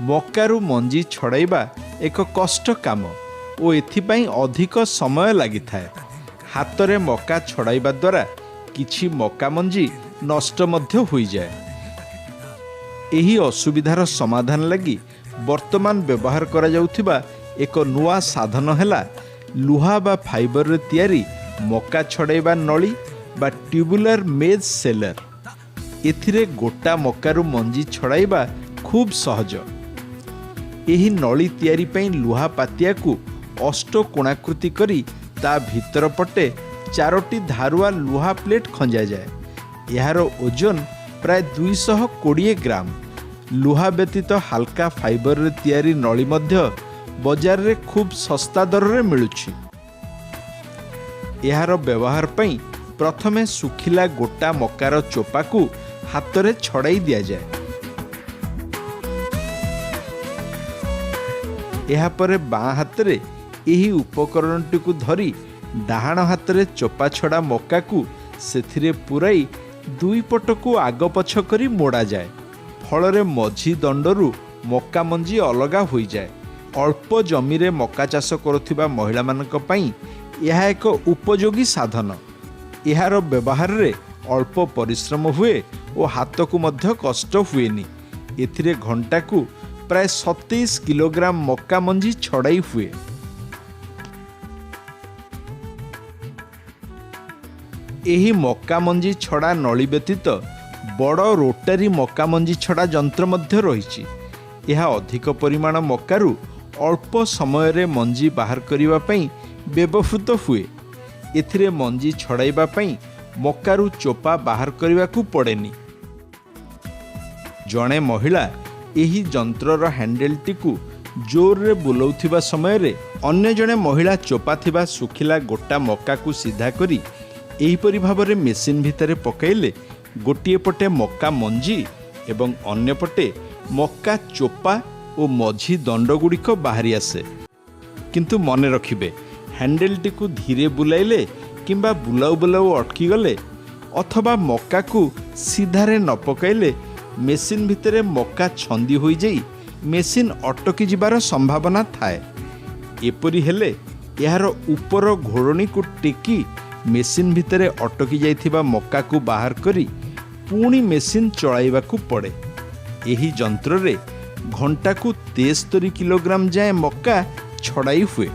ମକାରୁ ମଞ୍ଜି ଛଡ଼ାଇବା ଏକ କଷ୍ଟ କାମ ଓ ଏଥିପାଇଁ ଅଧିକ ସମୟ ଲାଗିଥାଏ। ହାତରେ ମକା ଛଡ଼ାଇବା ଦ୍ୱାରା କିଛି ମକା ମଞ୍ଜି ନଷ୍ଟ ମଧ୍ୟ ହୋଇଯାଏ। ଏହି ଅସୁବିଧାର ସମାଧାନ ଲାଗି ବର୍ତ୍ତମାନ ବ୍ୟବହାର କରାଯାଉଥିବା ଏକ ନୂଆ ସାଧନ ହେଲା ଲୁହା ବା ଫାଇବରରେ ତିଆରି ମକା ଛଡ଼ାଇବା ନଳି ବା ଟ୍ୟୁବୁଲାର ମେଜ୍ ସେଲର। ଏଥିରେ ଗୋଟା ମକାରୁ ମଞ୍ଜି ଛଡ଼ାଇବା ଖୁବ୍ ସହଜ। ଏହି ନଳି ତିଆରି ପାଇଁ ଲୁହା ପାତିଆକୁ ଅଷ୍ଟକୋଣାକୃତି କରି ତା ଭିତର ପଟେ ଚାରୋଟି ଧାରୁଆ ଲୁହା ପ୍ଲେଟ୍ ଖଞ୍ଜାଯାଏ। ଏହାର ଓଜନ ପ୍ରାୟ 220 ଗ୍ରାମ। ଲୁହା ବ୍ୟତୀତ ହାଲକା ଫାଇବରରେ ତିଆରି ନଳି ମଧ୍ୟ ବଜାରରେ ଖୁବ୍ ଶସ୍ତା ଦରରେ ମିଳୁଛି। ଏହାର ବ୍ୟବହାର ପାଇଁ ପ୍ରଥମେ ଶୁଖିଲା ଗୋଟା ମକାର ଚୋପାକୁ ହାତରେ ଛଡ଼ାଇ ଦିଆଯାଏ। ଏହାପରେ ବାଁ ହାତରେ ଏହି ଉପକରଣଟିକୁ ଧରି ଡାହାଣ ହାତରେ ଚୋପା ଛଡ଼ା ମକାକୁ ସେଥିରେ ପୂରାଇ ଦୁଇ ପଟକୁ ଆଗପଛ କରି ମୋଡ଼ାଯାଏ। ଫଳରେ ମଝି ଦଣ୍ଡରୁ ମକା ମଞ୍ଜି ଅଲଗା ହୋଇଯାଏ। ଅଳ୍ପ ଜମିରେ ମକା ଚାଷ କରୁଥିବା ମହିଳାମାନଙ୍କ ପାଇଁ ଏହା ଏକ ଉପଯୋଗୀ ସାଧନ। ଏହାର ବ୍ୟବହାରରେ ଅଳ୍ପ ପରିଶ୍ରମ ହୁଏ ଓ ହାତକୁ ମଧ୍ୟ କଷ୍ଟ ହୁଏନି। ଏଥିରେ ଘଣ୍ଟାକୁ ପ୍ରାୟ 27 କିଲୋଗ୍ରାମ ମକା ମଞ୍ଜି ଛଡ଼ାଇ ହୁଏ। ଏହି ମକା ମଞ୍ଜି ଛଡ଼ା ନଳି ବ୍ୟତୀତ ବଡ଼ ରୋଟାରୀ ମକା ମଞ୍ଜି ଛଡ଼ା ଯନ୍ତ୍ର ମଧ୍ୟ ରହିଛି। ଏହା ଅଧିକ ପରିମାଣ ମକାରୁ ଅଳ୍ପ ସମୟରେ ମଞ୍ଜି ବାହାର କରିବା ପାଇଁ ବ୍ୟବହୃତ ହୁଏ। ଏଥିରେ ମଞ୍ଜି ଛଡ଼ାଇବା ପାଇଁ ମକାରୁ ଚୋପା ବାହାର କରିବାକୁ ପଡ଼େନି। ଜଣେ ମହିଳା ଏହି ଯନ୍ତ୍ରର ହ୍ୟାଣ୍ଡେଲଟିକୁ ଜୋରରେ ବୁଲାଉଥିବା ସମୟରେ ଅନ୍ୟ ଜଣେ ମହିଳା ଚୋପା ଥିବା ଶୁଖିଲା ଗୋଟା ମକାକୁ ସିଧା କରି ଏହିପରି ଭାବରେ ମେସିନ୍ ଭିତରେ ପକାଇଲେ ଗୋଟିଏ ପଟେ ମକା ମଞ୍ଜି ଏବଂ ଅନ୍ୟ ପଟେ ମକା ଚୋପା ଓ ମଝି ଦଣ୍ଡଗୁଡ଼ିକ ବାହାରି ଆସେ। କିନ୍ତୁ ମନେ ରଖିବେ, ହ୍ୟାଣ୍ଡେଲଟିକୁ ଧୀରେ ବୁଲାଇଲେ କିମ୍ବା ବୁଲାଉ ବୁଲାଉ ଅଟକିଗଲେ ଅଥବା ମକାକୁ ସିଧାରେ ନ ପକାଇଲେ ମେସିନ୍ ଭିତରେ ମକା ଛନ୍ଦି ହୋଇଯାଇ ମେସିନ୍ ଅଟକି ଯିବାର ସମ୍ଭାବନା ଥାଏ। ଏପରି ହେଲେ ଏହାର ଉପର ଘୋଡ଼ଣୀକୁ ଟେକି ମେସିନ୍ ଭିତରେ ଅଟକି ଯାଇଥିବା ମକାକୁ ବାହାର କରି ପୁଣି ମେସିନ୍ ଚଳାଇବାକୁ ପଡ଼େ। ଏହି ଯନ୍ତ୍ରରେ ଘଣ୍ଟାକୁ 73 କିଲୋଗ୍ରାମ ଯାଏଁ ମକା ଛଡ଼ାଇ ହୁଏ।